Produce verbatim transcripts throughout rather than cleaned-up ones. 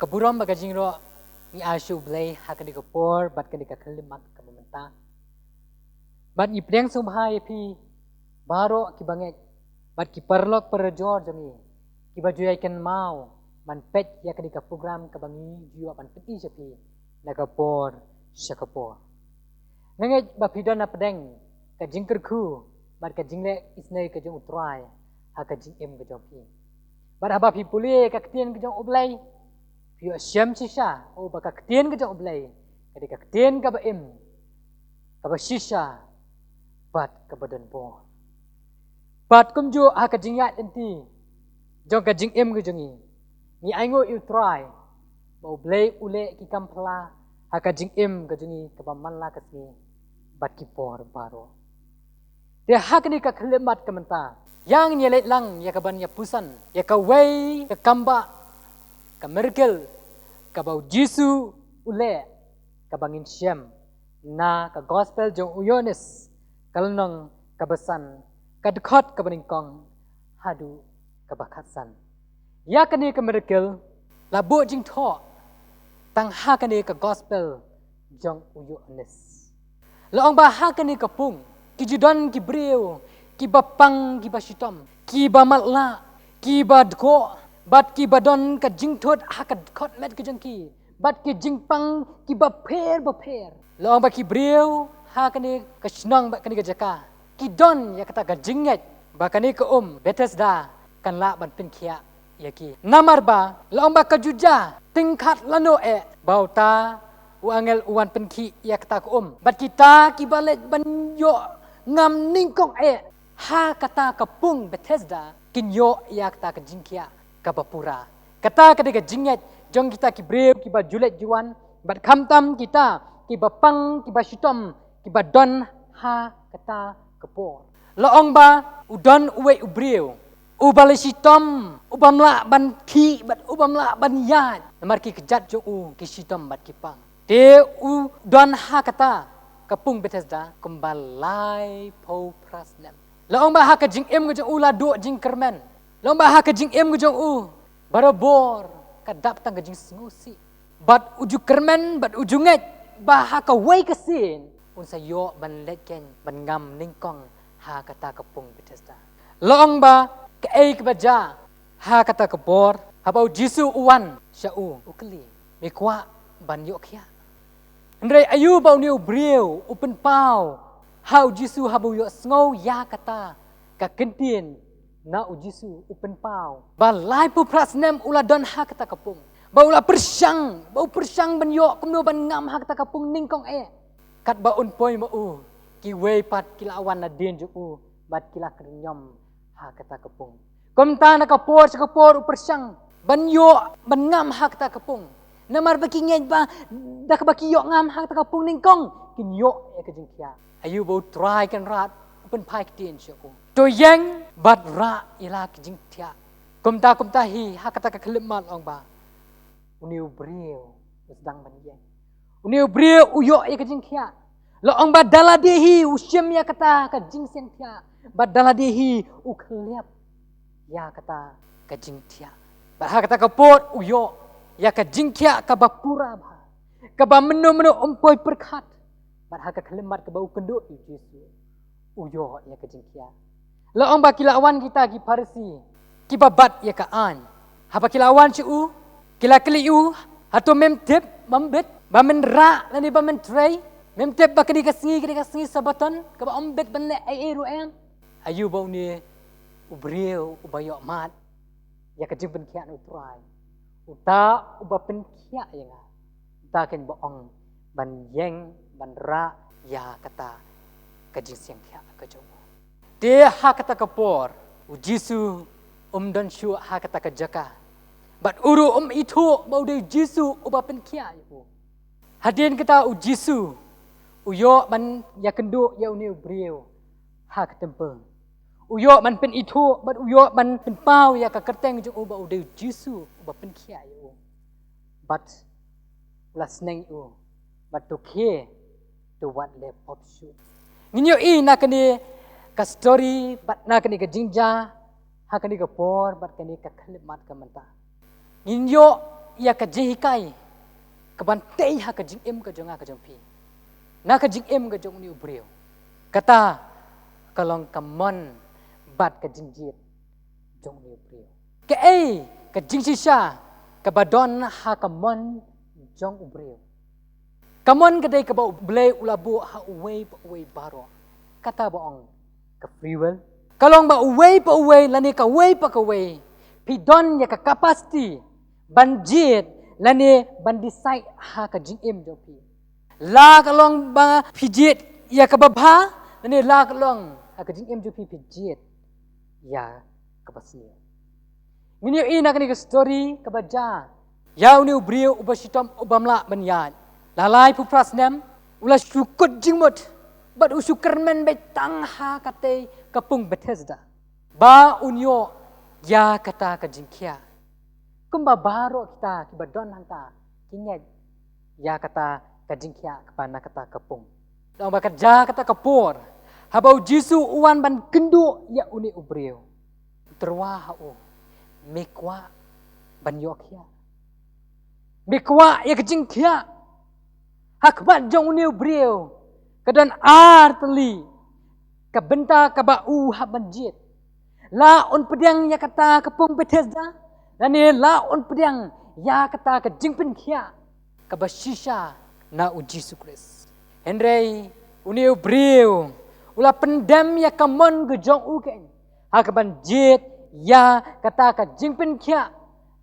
Ka burom bad ka jingïaroh ngi ai sha U Blei ha kane ka por bad kane ka khyllipmat kaba mynta. Bad ngi pdiang sngewbha ïa phi baroh kiba ngeit bad ki paralok parajor jong ngi kiba ju ïai kynmaw ban peit ïa kane ka program kaba ngi ju ïoh ban pyni sha phi na ka por sha ka por. Nga ngeit ba phi don na pdeng ka jingkyrkhu bad ka jingleh isynei ka jong U Trai ha ka jingim ka jong phi. Bad haba phi pule ka ktien ka jong U Blei, phi ïoh shem shisha, oh, ba ka ktien ka jong U Blei ka dei ka ktien kaba im, kaba shisha bad kaba don bor. Bad kumjuh ha ka jingïaid lynti jong ka jingim ka jong ngi, ngi ainguh ïa U Trai ba U Blei u leh ki kam phylla ha ka jingim ka jong ngi kaba man la ka sngi bad ki por baroh. Te ha kane ka khyllipmat ka mynta, ïa ngin ïa leit lang ïa kaban ïa puson ïa kawei ka kambah, ka miracle kaba U Jisu u leh, kaba ngin shem na ka gospel jong u Ïoannis, ka lynnong kaba san, ka dkhot kaba nyngkong haduh kaba khatsan. Ïa kane ka miracle la buh jingthoh tang ha kane ka gospel jong u Ïoannis. La ong ba ha kane ka pung ki ju don ki briew kiba pang, kiba shitom, kiba matlah, kiba dkoh, bad kiba don ka jingthut ha ka dkhot met ka jong ki, bad ki jingpang kiba pher bapher. La ong ba ki briew ha kane ka shnong bad kane ka jaka ki don ïa kata ka jingngeit ba kane ka um Bethesda kan lah ban pynkhiah ïa ki. Namar ba la ong ba ka ju jia tyngkhat lano eh ba uta u angel u wan pynkhih ïa kata ka um. Bad kita kiba leit ban ïoh ngam nyngkong eh ha kata ka pung Bethesda kin ïoh ïa kata ka jingkhiah kaba pura. Kata ka dei ka jingngeit jong kita ki briew kiba ju leit ju wan, bad khamtam kita kiba pang, kiba shitom, kiba don ha kata ka por. La ong ba u don uwei u briew uba la shitom, u bym lah ban khih bad u bym lah ban ïaid, namar ki kjat jong u ki shitom bad ki pang. Te u don ha kata ka pung Bethesda kumba laiphew phra snem. La ong ba ha ka jingim ka jong u la duh jingkyrmen. La ong ba ha ka jingim ka jong u barabor ka dap tang ka jingsngewsih. Bad u ju kyrmen bad u ju ngeit ba ha kawei ka sien un sa ïoh ban leit keiñ ban ngam nyngkong ha kata ka pung Bethesda. La ong ba kaei kaba jia ha kata ka por, haba u Jisu u wan sha u, u kylli, me kwah ban ïoh khiah? Hynrei aïu ba une u briew u pynpaw ha u Jisu haba u ïohsngew ïa kata ka kyntien na u Jisu, u pynpaw ba laiphew phra snem u la don ha kata ka pung, ba u la pyrshang, ba u pyrshang ban ïoh kumno ban ngam ha kata ka pung nyngkong eh. Katba un poi ma u, kiwei pat ki la wan nadien jong u bad ki la kynriam ha kata ka pung. Kumta na ka por sha ka por u pyrshang ban ïoh ban ngam ha kata ka pung, namar ba ki ngeit ba da kaba ki ïoh ngam ha kata ka pung nyngkong kin ïoh ïa ka jingkhiah. Aïu ba U Trai Kynrad u pynphai ktien sha u, to ïeng bad rah ïa la ka jingkhiah. Kumta kumta hi ha kata ka khyllipmat la ong ba une u briew u sdang ban ïeng. Une u briew u ïoh ïa ka jingkhiah. La ong ba da lade hi u shim ïa kata ka jingsiang thiah, bad da lade hi u khyllep ïa kata ka jingthiah. Bad ha kata ka por u ïoh ïa ka jingkhiah kaba pura bha, kaba mynno mynno um poi pyrkhat. Bad ha ka khyllipmat kaba u kynduh ïa u Jisu, u ïoh ïa ka jingkhiah. La ong ba ki la wan kita ki Pharisi kiba bat ïa ka aiñ. Haba ki la wan sha u, ki la kylli u, hato mem tip, mem bit ba men rah lane ba men trei? Mem tip ba kane ka sngi ka dei ka sngi Sabbaton kaba ym bit ban leh ei ei ruh em? Aïu ba une u briew uba ïoh mad ïa ka jingpynkhiah na U Trai, uta uba pynkhiah ïa nga, uta keiñ ba ong ban ïeng ban rah ïa kata ka jingsiang thiah ka jong u. Te ha kata ka por u Jisu um don shuh ha kata ka jaka, bad u ruh um ithuh ba u dei u Jisu uba pynkhiah ïa u. Hadien kata u Jisu u ïoh ban ïakynduh ïa une u briew ha ka templ. U ïoh ban pynithuh bad u ïoh ban pynpaw ïa ka kyrteng jong u ba u dei u Jisu uba pynkhiah ïa u. Bad u la sneng ïa u, bad to khie, to wat leh pop shuh. Ngin ïohi na kane ka story bad na kane ka jingjia ha kane ka por bad kane ka khyllipmat ka mynta. Ngin ïoh ïa ka jinghikai ka ban tei ha ka jingim ka jong nga ka jong phi, na ka jingim ka jong une u briew. Kata ka long ka mon bad ka jingjied jong une u briew. Kaei ka jingshisha kaba don ha ka mon jong u briew? Ka mon ka dei kaba U Blei u la buh ha uwei pa uwei baroh. Kata ba ong ka free will. Ka long ba uwei pa uwei lane kawei pa kawei phi don ïa ka capacity ban jied lane ban decide ha ka jingim jong phi. La ka long ba phi jied ïa kaba bha, lane la ka long ha ka jingim jong phi phi jied ïa kaba sniew. Ngin ïohi na kane ka story kaba jia ïa une u briew uba shitom ubym lah ban ïaid. La laiphew phra snem u la shu kut jingmut bad u shu kyrmen beit tang ha katei ka pung Bethesda ba un ïoh ïa kata ka jingkhiah. Kumba baroh kita kiba don hangta ki ngeit ïa kata ka jingkhiah kaba na kata ka pung. Tang ba ka jia kata ka por, haba U Jisu u wan ban kynduh ïa une u briew, u tyrwa ha u, me kwah ban ïoh khiah? Me kwah ïa ka jingkhiah? Ha khmat jong une u briew ka don ar tylli ka bynta kaba u hap ban jied. La un pdiang ïa kata ka pung Bethesda, lane la un pdiang ïa kata ka jingpynkhiah kaba shisha na U Jisu Khrist. Hynrei une u briew u la pyndem ïa ka mon ka jong u keiñ ha ka ban jied ïa kata ka jingpynkhiah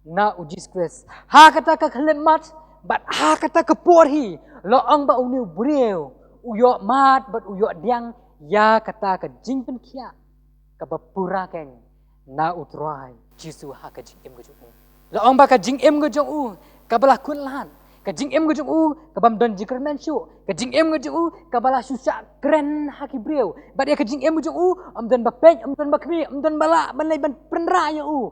na U Jisu Khrist. Ha kata ka khyllipmat bad ha kata ka por hi, la ong ba une u briew u ïohmad bad u ïohdiang ïa kata ka jingpynkhiah kaba pura keiñ na U Trai Jisu ha ka jingim ka jong u. La ong ba ka jingim ka jong u kaba la kut lad, ka jingim ka jong u kabym don jingkyrmen shuh, ka jingim ka jong u kaba la shu shah kren ha ki briew, bad ïa ka jingim ka jong u ym don ba peit, ym don ba khmih, ym don ba lah ban leit ban pynrah ïa u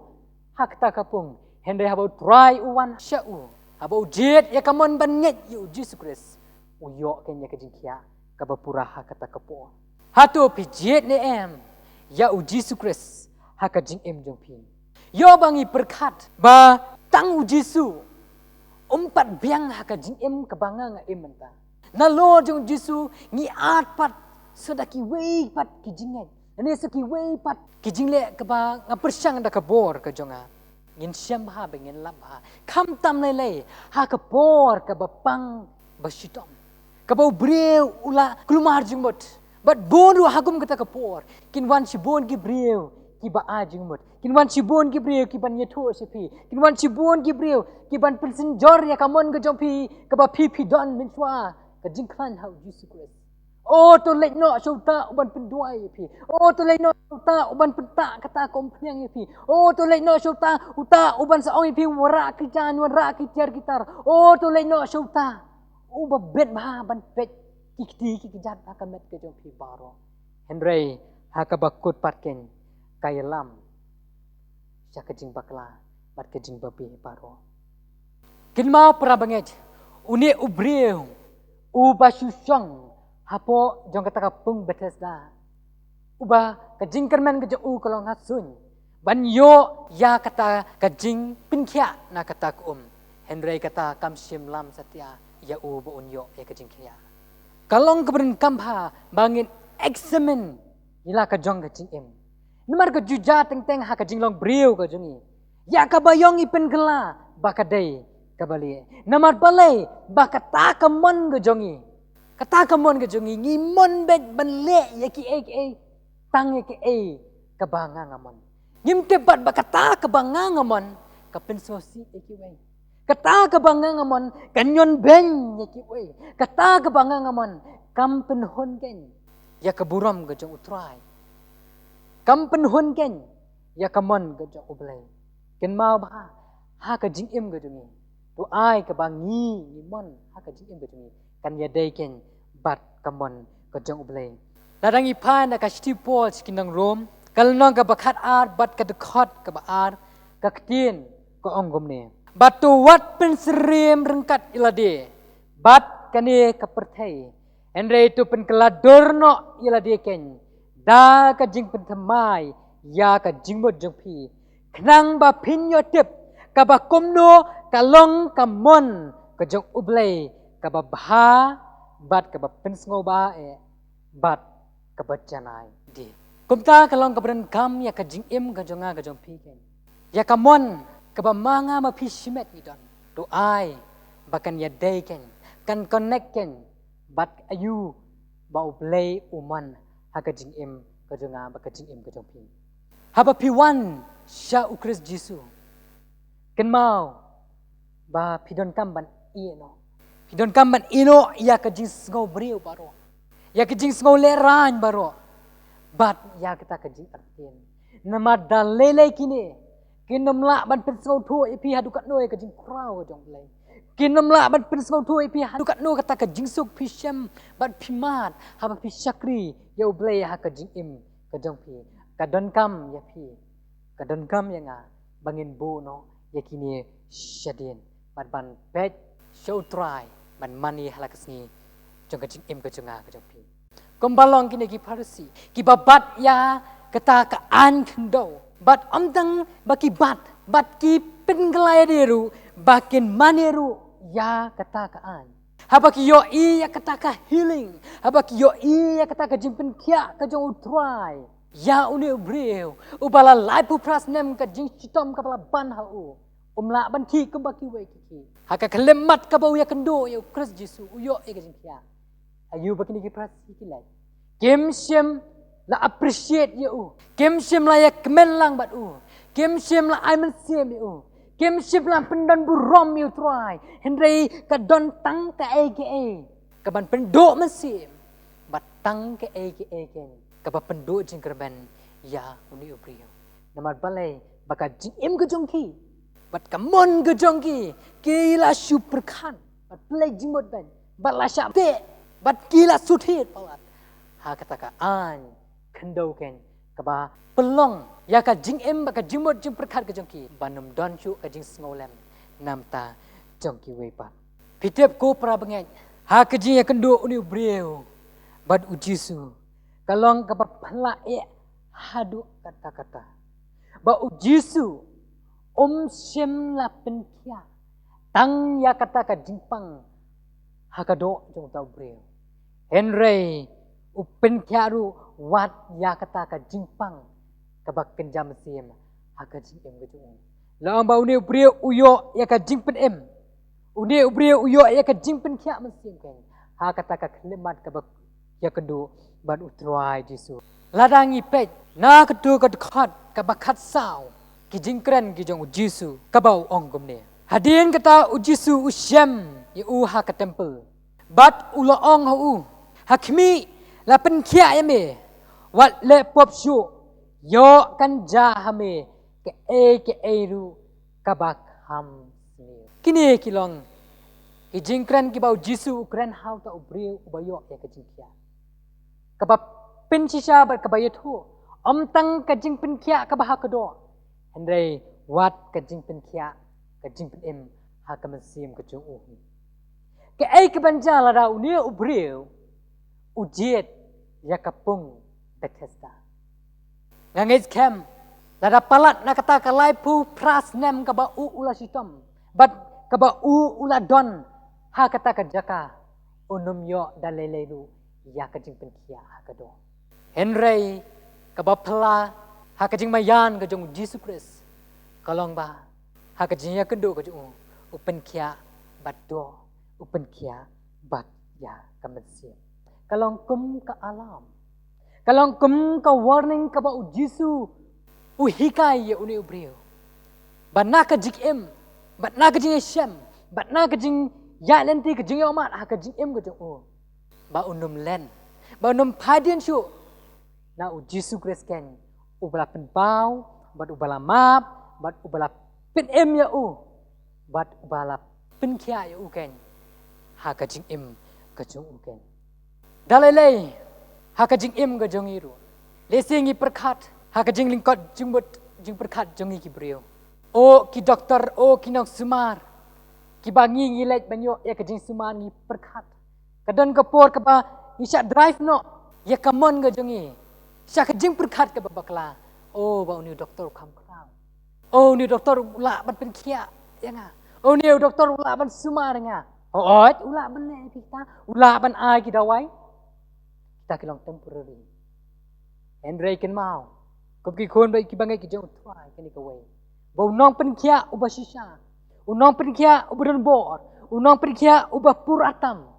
ha kata ka pung. Hynrei haba U Trai u wan sha u, haba u jied ïa ka mon ban ngeit ïa U Jisu Khrist, u ïoh keiñ ïa ka jingkhiah kaba pura ha kata ka por. Hato phi jied ne em ïa U Jisu Khrist ha ka jingim jong phi? Ïoh ba ngi pyrkhat ba tang U Jisu um pat biang ha ka jingim kaba nga nga im mynta. Nalor jong U Jisu ngi ïaid pat sa da kiwei pat ki jingngeit, lane sa kiwei pat ki jingleh kaba nga pyrshang da ka bor ka jong nga. Ngin shem bha bad ngin lap bha, khamtam lei lei ha ka por kaba pang ba shitom, kaba u briew u la kulmar jingmut. Bad bun ruh ha kum kata ka por kin wan shibun ki briew kiba ai jingmut, kin wan shibun ki briew kiban ïathuh sha phi, kin wan shibun ki briew kiban pynsynjor ïa ka mon ka jong phi kaba phi phi don mynshuwa ka jingkhlaiñ ha U Jisu Khrist. O, to leit noh sha uta uban pynduwai ïa phi. O, to leit noh sha uta uban pyntah kata ka umphniang ïa phi. O, to leit noh sha uta, uta uban sa ong ïa phi, wanrah ki jaiñ, wanrah ki tiar ki tar. O, to leit noh sha uta uba bit bha ban peit ki kti ki kjat ha ka met ka jong phi baroh. Hynrei ha kaba kut pat keiñ ka ïalam sha ka jingbakla bad ka jingbabe baroh. Kynmaw para bangeit, une u briew uba shu shong hapoh jong kata ka pung Bethesda, uba ka jingkyrmen ka jong u ka long ha suiñ ban ïoh ïa kata ka jingpynkhiah na kata ka um, hynrei kata kam shym lam satia ïa u ba un ïoh ïa ka jingkhiah. Ka long kaba donkam bha ba ngin examine ïa la ka jong ka jingim. Namar ka ju jia teng teng ha ka jinglong briew ka jong ngi, ïa kaba ïong ngi pynkylla ba ka dei kaba lieh. Namar balei? Ba kata ka mon ka jong ngi, kata ka mon ka jong ngi, ngi mon beit ban leh ïa kiei kiei tang ïa kiei kaba nga nga mon. Ngim tip pat ba kata kaba nga nga mon ka pynsngewsih ïa kiwei. Kata kaba nga nga mon ka ñion beiñ ïa kiwei. Kata kaba nga nga mon kam pynhun keiñ ïa ka burom ka jong U Trai, kam pynhun keiñ ïa ka mon ka jong U Blei. Kynmaw bha ha ka jingim ka jong ngi, to ai kaba ngi ngi mon ha ka jingim ka jong ngi kan ïadei keiñ bad ka mon ka jong U Blei. Lada ngi phai na ka shithi u Paul sha ki nong Rom, ka lynnong kaba khatar bad ka dkhot kaba ar, ka ktien ka ong kumne: Bad to wat pynsyriem ryngkat ïa lade bad kane ka pyrthei, hynrei to pynkylla dur noh ïa lade keiñ da ka jingpynthymmai ïa ka jingmut jong phi, khnang ba phin ïoh tip kaba kumno Ka long ka mon ka jong U Blei kaba bha bad kaba pynsngewbha eh bad kaba janai dih. Kumta ka long kaba donkam ïa ka jingim ka jong nga ka jong phi kein. Ïa ka mon kaba ma nga ma phi shimet ngi don. To ai ba kan ïadei kein, kan connect kein bad aïu ba U Blei u mon ha ka jingim ka jong nga bad ka jingim ka jong phi. Haba phi wan sha U Khrist Jisu, kynmaw ba phi donkam ban ïeh noh. Phi donkam ban ïeh noh ïa ka jingsngew briew baroh, ïa ka jingsngew lehraiñ baroh, bad ïa kata ka jingartatien. Namar da lei lei kine kin ym lah ban pynsngewthuh ïa phi haduh katno ïa ka jingkhraw ka jong U Blei. Kin ym lah ban pynsngewthuh ïa phi haduh katno kata ka jingsuk phi shem bad phi mad haba phi shakri ïa U Blei ha ka jingim ka jong phi. Ka donkam ïa phi, ka donkam ïa nga ba ngin buh noh ïa kine shadien bad ban peit sha U Trai ban mane ha la ka sngi jong ka jingim ka jong nga ka jong phi. Kumba long kine ki Pharisi kiba bat ïa kata ka aiñ khyndew, bad ym tang ba ki bat, bad ki pynkylla ïa de ruh ba kin mane ruh ïa kata ka aiñ. Haba ki ïohi ïa kata ka healing, haba ki ïohi ïa kata ka jingpynkhiah ka jong U Trai ïa une u briew uba la laiphew phra snem ka jingshitom kaba la ban ha u, um lah ban khih kumba kiwei ki khih. Ha ka khyllipmat kaba u ïakynduh ïa U Khrist Jisu, u ïoh ïa ka jingkhiah. Aïu ba kine ki Pharisi ki leh? Kim shym la appreciate ïa u, kim shym la ïakmen lang bad u, kim shym la ai mynsiem ïa u, kim shym la pyndon burom ïa U Trai. Hynrei ka don tang kaei kaei kaban pynduh mynsiem bad tang kaei kaei kein kaba pynduh jingkyrmen ïa une u briew. Namar balei? Ba ka jingim ka jong ki bad ka mon ka jong ki, ki la shu pyrkhat bad pynleit jingmut beiñ bad la shah teh bad ki la shu thied palat ha kata ka aiñ khyndew kein kaba pynlong ïa ka jingim bad ka jingmut jingpyrkhat ka jong ki ban ym don shuh ka jingsngewlem na bynta jong kiwei pat. Phi tip ko para bangeit, ha ka jingïakynduh une u briew bad U Jisu, ka long kaba phylla eh haduh katta katta ba U Jisu um shym la pynkhiah tang ïa kata ka jingpang ha ka doh jong uta u briew. Hynrei u pynkhiah ruh wat ïa kata ka jingpang kaba kynja mynsiem ha ka jingim ka jong u. La ong ba une u briew u ïoh ïa ka jingpynim, une u briew u ïoh ïa ka jingpynkhiah mynsiem kein ha kata ka khyllipmat kaba ïakynduh bad U Trai Jisu. Lada ngi peit na kato ka dkhot kaba khatsaw, ki jingkren ki jong U Jisu kaba u ong kumne: Hadien kata U Jisu u shem ïa u ha ka templ bad u la ong ha u, Ha khmih, la pynkhiah ïa me, wat leh pop shuh, ïoh kan jia ha me kaei kaei ruh kaba kham sniew. Kine ki long ki jingkren kiba U Jisu u kren ha uta u briew uba ïoh ïa ka jingkhiah, kaba pynshisha bad kaba ïathuh, ym tang ka jingpynkhiah kaba ha ka doh, hynrei wat ka jingpynkhiah, ka jingpynim ha ka mynsiem ka jong u hi. Kaei kaban jia lada une u briew u jied ïa ka pung Bethesda? Nga ngeit skhem lada palat na kata ka laiphew phra snem kaba u u la shitom bad kaba u u la don ha kata ka jaka, un ym ïoh da lei lei ruh ïa ka jingpynkhiah ha ka doh. Hynrei kaba phylla ha ka jingmaïan ka jong U Jisu Khrist ka long ba ha ka jingïakynduh ka jong u, u pynkhiah bad doh, u pynkhiah bad ïa ka mynsiem. Ka long kum ka alarm, ka long kum ka warning kaba U Jisu u hikai ïa une u briew ba na ka jingim, bad na ka jingïashem, bad na ka jingïaid lynti, ka jingïohmad ha ka jingim ka jong u, ba un ym len, ba un ym phai dien shuh na U Jisu Khrist kein, uba la pynpaw bad uba la map bad uba la pynim ïa u bad uba la pynkhiah ïa u kein ha ka jingim ka jong u kein. Da lei lei ha ka jingim ka jong ngi ruh, lehse ngi pyrkhat ha ka jinglyngkot jingmut jingpyrkhat jong ngi ki briew. O ki doktor, o ki nongsumar kiba ngi ngi leit ban ïoh ïa ka jingsumar, ngi pyrkhat. Ka don ka por kaba ngi shah drive noh ïa ka mon ka jong ngi sha ka jingpyrkhat kaba bakla. O ba une u doktor u kham khraw. O une u doktor u lah ban pynkhiah ïa nga. Une u doktor u lah ban sumar ïa nga. Hooid, u lah ban leh ïa phi kita, u lah ban ai ki dawai. Kita ki long temporary. Hynrei kynmaw, kum ki khun bad ki bangeit ki jong U Trai kane kawei, ba u nongpynkhiah uba shisha, u nongpynkhiah uba don bor, u nongpynkhiah uba pura tam,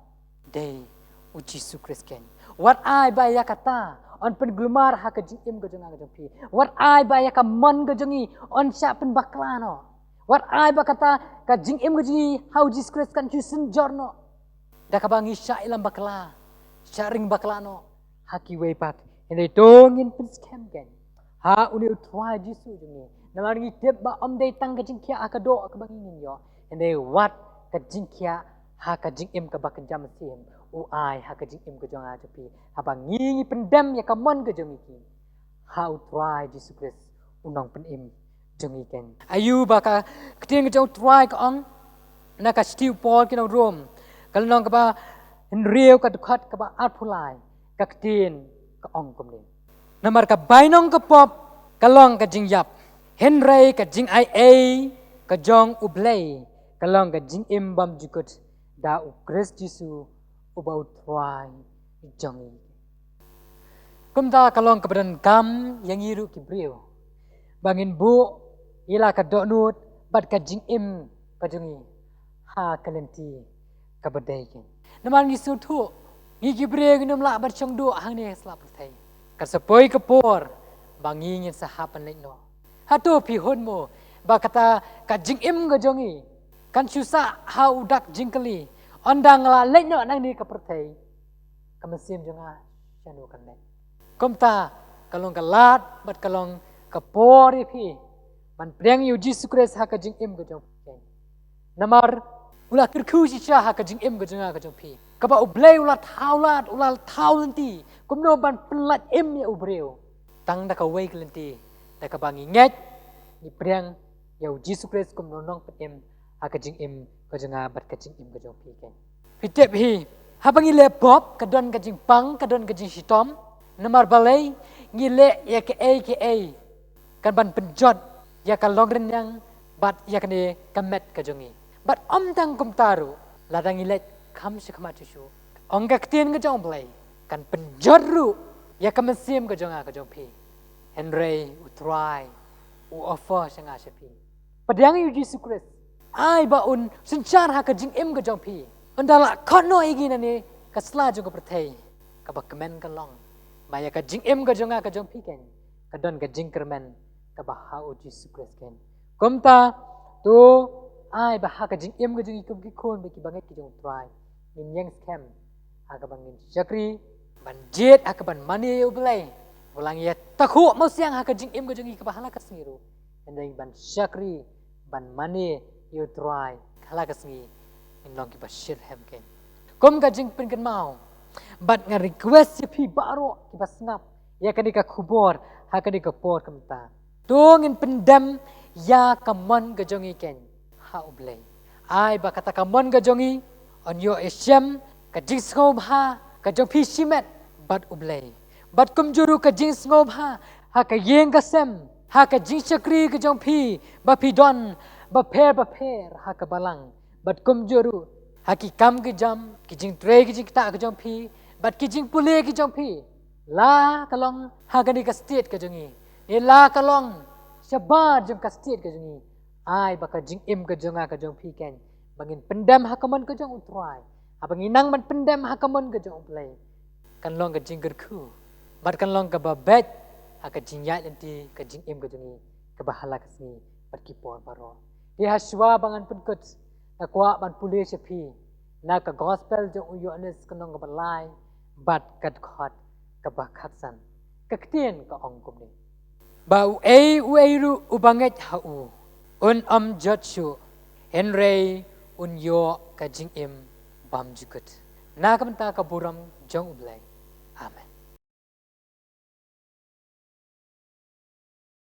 dei U Jisu Khrist keiñ. Wat ai ba ïa kata yn pynglumar ha ka jingim ka jong nga ka jong phi. Wat ai ba ïa ka mon ka jong ngi yn shah pynbakla noh. Wat ai ba kata ka jingim ka jong ngi ha U Jisu Khrist kan shu synjor noh da kaba ngi shah ïalam bakla, shah ring bakla noh ha kiwei pat. Hynrei to ngin pynskhem keiñ ha une U Trai Jisu jong ngi. Namar ngi tip ba ym dei tang ka jingkhiah ha ka doh kaba ngi ngin ïoh, hynrei wat ka jingkhiah ha ka jingim kaba kynja mynsiem u ai ha ka jingim ka jong nga jong phi, haba ngi ngi pyndem ïa ka mon ka jong ngi ha U Trai Jisu Khrist, U Nongpynim jong ngi keiñ. Aïu ba ka ktien ka jong U Trai ka ong na ka shithi u Paul ki nong Rom, ka lynnong kaba hynriew, ka dkhot kaba arphew lai, ka ktien ka ong kumne: Namar ka bainong ka pop ka long ka jingïap, hynrei ka jingaiei ka jong U Blei ka long ka jingim bymjukut da U Khrist Jisu uba U Trai jong ngi. Kumta ka long kaba donkam ïa ngi ruh ki briew ba ngin buh ïa la ka dohnud bad ka jingim ka jong ngi ha ka lynti kaba dei keiñ. Namar ngi sngewthuh ngi ki briew ngin ym lah ban shong duh hangne ha sla pyrthei. Kan sa poi ka por ba ngi ngin sa hap ban leit noh. Hato phi hun mo ba kata ka jingim ka jong ngi kan shu sah ha u dak jingkylli, ynda nga la leit noh nangne ka pyrthei, ka mynsiem jong nga shano kan leit? Kumta ka long ka lad bad ka long ka por ïa phi ban pdiang ïa U Jisu Khrist ha ka jingim ka jong phi. Namar u la kyrkhu shisha ha ka jingim ka jong nga ka jong phi, kaba U Blei u la thaw lad, u la thaw lynti kumno ban pynlait im ïa u briew. Tang da kawei ka lynti, da kaba ngi ngeit, ngi pdiang ïa U Jisu Khrist kum U Nongpynim ha ka jingim ka jong nga bad ka jingim ka jong phi keiñ. Phi tip hi, haba ngi leh pop ka don ka jingpang, ka don ka jingshitom. Namar balei? Ngi leh ïa kaei kaei kan ban pynjot ïa ka longrynïeng bad ïa kane ka met ka jong ngi. Bad ym tang kumta ruh, lada ngi leit kham sha khmat shuh shuh, ong ka ktien ka jong U Blei, kan pynjot ruh ïa ka mynsiem ka jong nga ka jong phi. Hynrei U Trai u offer sha nga sha phi, pdiang ïa U Jisu Khrist, ai ba un synshar ha ka jingim ka jong phi, ynda la khot noh ïa ngi nangne ka sla jong ka pyrthei. Kaba kmen ka long ba ïa ka jingim ka jong nga ka jong phi keiñ ka don ka jingkyrmen kaba ha U Jisu Khrist keiñ. Kumta to ai ba ha ka jingim ka jong ngi kum ki khun bad ki bangeit ki jong U Trai, ngin ïeng skhem ha kaba ngin shakri ban jied ha kaban mane ïa U Blei. Wat la ngi ïa takhuh mawsiang ha ka jingim ka jong ngi kaba ha la ka sngi ruh, hynrei ban shakri ban mane ïa U Trai ha la ka sngi, ngin long kiba shitrhem keiñ. Kum ka jingpynkynmaw, bad nga request ïa phi baroh kiba sngap ïa kane ka khubor ha kane ka por kumta, to ngin pyndem ïa ka mon ka jong ngi keiñ ha U Blei. Ai ba kata ka mon ka jong ngi yn ïoh ïashem ka jingsngewbha ka jong phi shimet bad U Blei, bad kumjuh ruh ka jingsngewbha ha ka ïing ka sem, ha ka jingshakri ka jong phi ba phi don bapher bapher ha ka balang, bad kumjuh ruh ha ki kam ki jam, ki jingtrei ki jingktah ka jong phi, bad ki jingpule ki jong phi, la ka long ha kane ka state ka jong ngi, ne la ka long shabar jong ka state ka jong ngi. Ai ba ka jingim ka jong nga ka jong phi keiñ, ba ngin pyndem ha ka mon ka jong U Trai, haba ngi nang ban pyndem ha ka mon ka jong U Blei, kan long ka jingkyrkhu bad kan long kaba beit ha ka jingïaid lynti ka jingim ka jong ngi kaba ha la ka sngi bad ki por baroh. Te ha shuwa ba ngan pynkut, nga kwah ban pule sha phi na ka Gospel jong u Ïoannis ka lynnong kaba lai bad ka dkhot kaba khatsan. Ka ktien ka ong kumne: Ba uei uei ruh uba ngeit ha u un ym jot shuh, hynrei un ïoh ka jingim bymjukut. Na ka bynta ka burom jong U Blei. Amen.